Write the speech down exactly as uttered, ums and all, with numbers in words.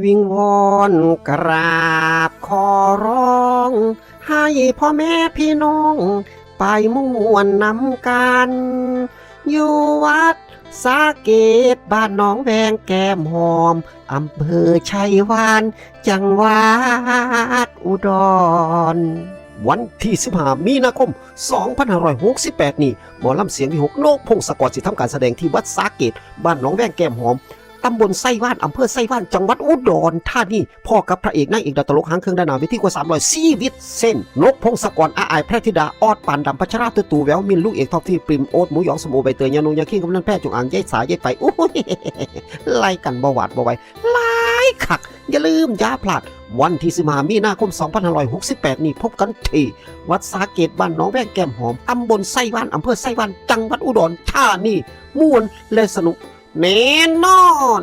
วิงวอนกราบขอร้อง ให้พ่อแม่พี่น้อง ไปม่วนนำกัน อยู่วัดสาเกต บ้านหนองแวงแก้มหอม อำเภอไชยวาน จังหวัดอุดร วันที่สิบห้ามีนาคม สองพันห้าร้อยหกสิบแปด นี้ หมอลำเสียงวิหก นกพงศกร สิทำการแสดงที่วัดสาเกต บ้านหนองแวงแก้มหอม ตำบลไชยวาน อำเภอไชยวาน จังหวัดอุดรธานี พ้อกับพระเอกนางเอกดาวตลกหางเครื่องด้านหน้าเวทีกว่า สามร้อย ชีวิตเส้น นกพงศกร อาอาย แพรธิดา ออด ปานดำ พัชรา ตุ๊ตู่ แวว มิน ลูกเอก ทอง ที่ ปริม โอ๊ต หมูหยอง สมโอ ใบเตย ยานู ยาคิง กำนัน แพทย์ จงอาง ยายสา ยายไป โอ้ย ไล่กันบ่หวาดบ่ไหว หลายคัก อย่าลืมอย่าพลาด วันที่สิบห้ามีนาคม สองพันห้าร้อยหกสิบแปด นี้ พบกันที่วัดสาเกต บ้านหนองแวงแก้มหอม ตำบลไชยวาน อำเภอไชยวาน จังหวัดอุดรธานี ม่วนและสนุกแน่นอน